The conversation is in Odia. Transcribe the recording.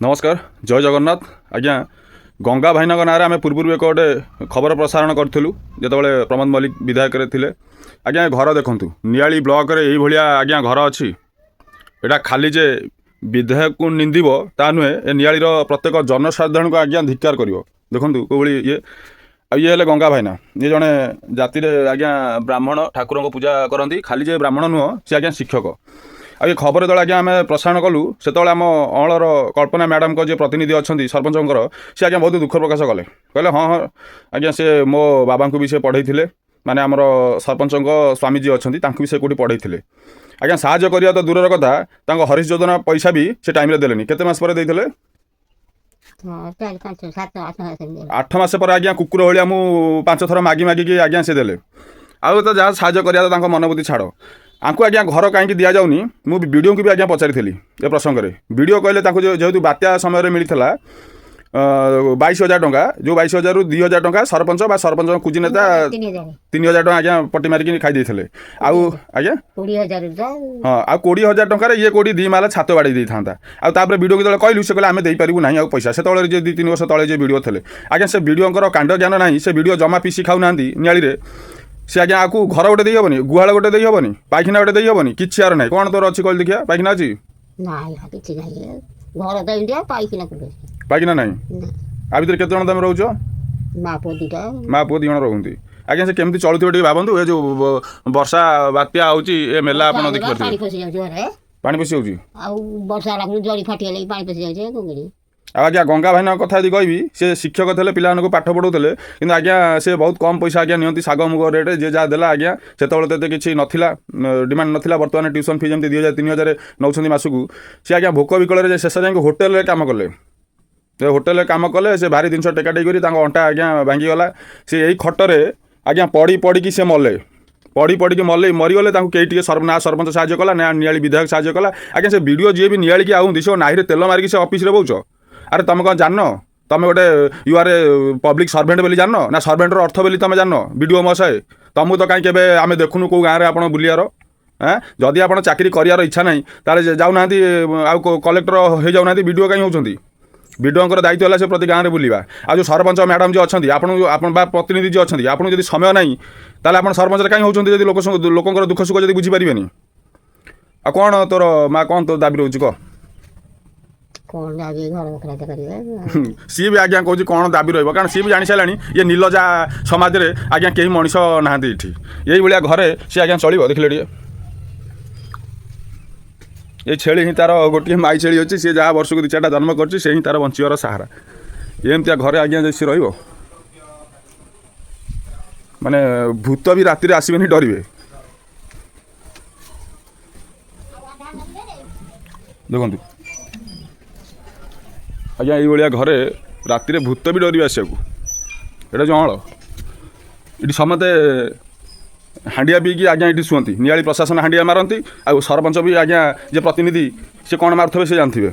ନମସ୍କାର, ଜୟ ଜଗନ୍ନାଥ। ଆଜ୍ଞା, ଗଙ୍ଗା ଭାଇନାଙ୍କ ନାଁରେ ଆମେ ପୂର୍ବରୁ ଏକ ଗୋଟେ ଖବର ପ୍ରସାରଣ କରିଥିଲୁ, ଯେତେବେଳେ ପ୍ରମୋଦ ମଲ୍ଲିକ ବିଧାୟକରେ ଥିଲେ। ଆଜ୍ଞା, ଏ ଘର ଦେଖନ୍ତୁ। ନିଆଳି ବ୍ଲକରେ ଏଇଭଳିଆ ଆଜ୍ଞା ଘର ଅଛି। ଏଇଟା ଖାଲି ଯେ ବିଧାୟକକୁ ନିନ୍ଦିବ ତା ନୁହେଁ, ଏ ନିଆଳିର ପ୍ରତ୍ୟେକ ଜନସାଧାରଣଙ୍କୁ ଆଜ୍ଞା ଧିକ୍କାର କରିବ। ଦେଖନ୍ତୁ କେଉଁଭଳି ଇଏ। ଆଉ ଇଏ ହେଲେ ଗଙ୍ଗା ଭାଇନା। ଇଏ ଜଣେ ଜାତିରେ ଆଜ୍ଞା ବ୍ରାହ୍ମଣ, ଠାକୁରଙ୍କ ପୂଜା କରନ୍ତି। ଖାଲି ଯେ ବ୍ରାହ୍ମଣ ନୁହଁ, ସେ ଆଜ୍ଞା ଶିକ୍ଷକ। ଆଉ ଏ ଖବର ଯେତେବେଳେ ଆଜ୍ଞା ଆମେ ପ୍ରସାରଣ କଲୁ, ସେତେବେଳେ ଆମ ଅଁଳର କଳ୍ପନା ମ୍ୟାଡ଼ାମଙ୍କ ଯିଏ ପ୍ରତିନିଧି ଅଛନ୍ତି ସରପଞ୍ଚଙ୍କର, ସେ ଆଜ୍ଞା ବହୁତ ଦୁଃଖ ପ୍ରକାଶ କଲେ। କହିଲେ, ହଁ ହଁ ଆଜ୍ଞା, ସେ ମୋ ବାବାଙ୍କୁ ବି ସେ ପଢ଼େଇଥିଲେ। ମାନେ ଆମର ସରପଞ୍ଚଙ୍କ ସ୍ୱାମୀ ଯିଏ ଅଛନ୍ତି, ତାଙ୍କୁ ବି ସେ କେଉଁଠି ପଢ଼େଇଥିଲେ। ଆଜ୍ଞା, ସାହାଯ୍ୟ କରିବା ତ ଦୂରର କଥା, ତାଙ୍କ ହରିଶ ଯୋଜନା ପଇସା ବି ସେ ଟାଇମ୍ରେ ଦେଲେନି। କେତେ ମାସ ପରେ ଦେଇଥିଲେ? ହଁ, 4, 5, 7, 8 ମାସ ଏମିତି। 8 ମାସ ପରେ ଆଜ୍ଞା, କୁକୁର ଭଳିଆ ମୁଁ ପାଞ୍ଚ ଥର ମାଗି ମାଗିକି ଆଜ୍ଞା ସେ ଦେଲେ। ଆଉ ତ ଯାହା ସାହାଯ୍ୟ କରିବା ତ ତାଙ୍କ ମନୋବୃତ୍ତି ଛାଡ଼। ଆଙ୍କୁ ଆଜ୍ଞା ଘର କାହିଁକି ଦିଆଯାଉନି? ମୁଁ ବିଡ଼ିଓଙ୍କୁ ବି ଆଜ୍ଞା ପଚାରିଥିଲି ଏ ପ୍ରସଙ୍ଗରେ। ବିଡ଼ିଓ କହିଲେ, ତାଙ୍କୁ ଯେହେତୁ ବାତ୍ୟା ସମୟରେ ମିଳିଥିଲା 22,000 ଟଙ୍କା, ଯେଉଁ 22,000ରୁ 2,000 ଟଙ୍କା ସରପଞ୍ଚ ବା ସରପଞ୍ଚଙ୍କ କୁଜି ନେତା 3,000। 3,000 ଟଙ୍କା ଆଜ୍ଞା ପଟି ମାରିକି ଖାଇ ଦେଇଥିଲେ। ଆଉ ଆଜ୍ଞା 20,000 ତ। ହଁ, ଆଉ 20,000 ଟଙ୍କାରେ ଇଏ କୋଉଠି 2 ମାଲ ଛାତ ବାଡ଼େଇ ଦେଇଥାନ୍ତା। ଆଉ ତାପରେ ବିଡ଼ିଓ ଯେତେବେଳେ କହିଲୁ, ସେ କହିଲେ, ଆମେ ଦେଇପାରିବୁ ନାହିଁ ଆଉ ପଇସା। ସେତେବେଳେ ଯେ 2-3 ବର୍ଷ ତଳେ ଯେ ବିଡ଼ିଓ ଥିଲେ ଆଜ୍ଞା, ସେ ବିଡ଼ିଓଙ୍କର କାଣ୍ଡ ଜ୍ଞାନ ନାହିଁ। ସେ ବିଡ଼ିଓ ଜମା ପିସି ଖାଉନାହାନ୍ତି ନିଆଳିରେ। ସେ ଆଜ୍ଞା ଆକୁ ଘର ଗୋଟେ ଦେଇ ହେବନି, ଗୁହାଳ ଗୋଟେ ଦେଇ ହେବନି, ପାଇଖାନା ଗୋଟେ ଦେଇ ହେବନି, କିଛି ଆର ନାହିଁ। କ'ଣ ତୋର ଅଛି କହିଲି ଦେଖିଆ? ପାଇଖାନା ଅଛି? ନାଇଁ, କିଛି ନାହିଁ। ଘର ତ ଏମିତି, ଆଉ ପାଇଖାନା କୋଉଠି ଅଛି? ପାଇଖାନା ନାହିଁ? ନା। ଆ ଭିତରେ କେତେ ଜଣ ତମେ ରହୁଛ? ମା ପୁଅ 2ଟା। ମା ପୁଅ 2 ଜଣ ରହୁନ୍ତି। ଆଜ୍ଞା, ସେ କେମିତି ଚଳୁଥିବେ ଟିକେ ଭାବନ୍ତୁ। ଏ ଯେଉଁ ବର୍ଷା ବାତ୍ୟା ହେଉଛି, ଏ ମେଲା ଆପଣ ପାଣି ଦେଖିପାରୁଥିବେ। ପଶି ଯାଉଛି ଘରେ। ପାଣି ପଶି ଯାଉଛି। ଆଉ ବର୍ଷା ହେଲା ଖୁଣୁ ଜରି ଫାଟିଗଲେ ବି ପାଣି ପଶି ଯାଉଛି। କଣ କରିବି? ଆଉ ଆଜ୍ଞା, ଗଙ୍ଗା ଭାଇନାଙ୍କ କଥା ଯଦି କହିବି, ସେ ଶିକ୍ଷକ ଥିଲେ, ପିଲାମାନଙ୍କୁ ପାଠ ପଢ଼ଉଥିଲେ। କିନ୍ତୁ ଆଜ୍ଞା ସେ ବହୁତ କମ୍ ପଇସା ଆଜ୍ଞା ନିଅନ୍ତି। ଶାଗ ମୁଗ ରେଟ୍ ଯିଏ ଯାହା ଦେଲା ଆଜ୍ଞା। ସେତେବେଳେ ତ ଏତେ କିଛି ନଥିଲା, ଡିମାଣ୍ଡ ନଥିଲା। ବର୍ତ୍ତମାନ ଟ୍ୟୁସନ୍ ଫି ଯେମିତି 2,000 3,000 ନେଉଛନ୍ତି ମାସକୁ। ସେ ଆଜ୍ଞା ଭୋକ ବିକଳରେ ଯେ ଶେଷ ଯାଇକି ହୋଟେଲରେ କାମ କଲେ। ସେ ହୋଟେଲରେ କାମ କଲେ, ସେ ଭାରି ଜିନିଷ ଟେକାଟେକି କରି ତାଙ୍କ ଅଣ୍ଟା ଆଜ୍ଞା ଭାଙ୍ଗିଗଲା। ସେ ଏଇ ଖଟରେ ଆଜ୍ଞା ପଡ଼ି ପଡ଼ିକି ସେ ମଲେ। ପଡ଼ି ପଡ଼ିକି ମଲେ, ମରିଗଲେ। ତାଙ୍କୁ କେହି ଟିକେ ନା ସରପଞ୍ଚ ସାହାଯ୍ୟ କଲା, ନା ନିଆଳି ବିଧାୟକ ସାହାଯ୍ୟ କଲା। ଆଜ୍ଞା, ସେ ବିଡ଼ିଓ ଯିଏ ବି ନିଆଳିକି ଆଉନ୍ତି, ସେ ନାହିରେ ତେଲ ମାରିକି ସେ ଅଫିସରେ ବଉଛ। ଆରେ, ତମେ କ'ଣ ଜାଣିନ? ତମେ ଗୋଟେ you are a public servant ବୋଲି ଜାଣିନ ନା? ସର୍ଭେଣ୍ଟର ଅର୍ଥ ବୋଲି ତମେ ଜାଣିନ? ବିଡ଼ିଓ ମହାଶୟ, ତମକୁ ତ କାହିଁ କେବେ ଆମେ ଦେଖୁନୁ କେଉଁ ଗାଁରେ ଆପଣ ବୁଲିବାର। ଏଁ ଯଦି ଆପଣ ଚାକିରି କରିବାର ଇଚ୍ଛା ନାହିଁ, ତାହେଲେ ଯାଉନାହାନ୍ତି ଆଉ କଲେକ୍ଟର ହେଇଯାଉନାହାନ୍ତି। ବିଡ଼ିଓ କାହିଁ ହେଉଛନ୍ତି? ବିଡ଼ିଓଙ୍କର ଦାୟିତ୍ୱ ହେଲା ସେ ପ୍ରତି ଗାଁରେ ବୁଲିବା। ଆଉ ଯେଉଁ ସରପଞ୍ଚ ମ୍ୟାଡ଼ାମ୍ ଯିଏ ଅଛନ୍ତି, ଆପଣଙ୍କୁ ଆପଣ ବା ପ୍ରତିନିଧି ଯିଏ ଅଛନ୍ତି, ଆପଣଙ୍କୁ ଯଦି ସମୟ ନାହିଁ, ତାହେଲେ ଆପଣ ସରପଞ୍ଚରେ କାହିଁ ହେଉଛନ୍ତି, ଯଦି ଲୋକ ଲୋକଙ୍କର ଦୁଃଖ ସୁଖ ଯଦି ବୁଝିପାରିବେନି? ଆଉ କ'ଣ ତୋର ମା, କ'ଣ ତୋର ଦାବି ରହୁଛି କହ? କ'ଣ ଦାବି? ଘର ବଖରା ତ କରିବେ। ସିଏ ବି ଆଜ୍ଞା କହୁଛି କ'ଣ ଦାବି ରହିବ, କାରଣ ସିଏ ବି ଜାଣି ସାରିଲାଣି, ଇଏ ନିର୍ଲଜା ସମାଜରେ ଆଜ୍ଞା କେହି ମଣିଷ ନାହାନ୍ତି ଏଠି। ଏଇଭଳିଆ ଘରେ ସିଏ ଆଜ୍ଞା ଚଳିବ? ଦେଖିଲେ ଟିକେ, ଏ ଛେଳି ହିଁ ତାର ଗୋଟିଏ ମାଇ ଛେଳି ଅଛି। ସିଏ ଯାହା ବର୍ଷକୁ 2-4ଟା ଜନ୍ମ କରୁଛି, ସେ ହିଁ ତାର ବଞ୍ଚିବାର ସାହାରା। ଏମିତିଆ ଘରେ ଆଜ୍ଞା ଯଦି ସିଏ ରହିବ, ମାନେ ଭୂତ ବି ରାତିରେ ଆସିବେନି, ଡରିବେ। ଦେଖନ୍ତୁ ଆଜ୍ଞା, ଏଇଭଳିଆ ଘରେ ରାତିରେ ଭୂତ ବି ଡରିବେ ଆସିବାକୁ। ଏଇଟା ଜଅଁଳ। ଏଠି ସମସ୍ତେ ହାଣ୍ଡିଆ ପିଇକି ଆଜ୍ଞା ଏଠି ଶୁଅନ୍ତି। ନିଆଳି ପ୍ରଶାସନ ହାଣ୍ଡିଆ ମାରନ୍ତି, ଆଉ ସରପଞ୍ଚ ବି ଆଜ୍ଞା, ଯେ ପ୍ରତିନିଧି, ସେ କ'ଣ ମାରୁଥିବେ ସେ ଜାଣିଥିବେ।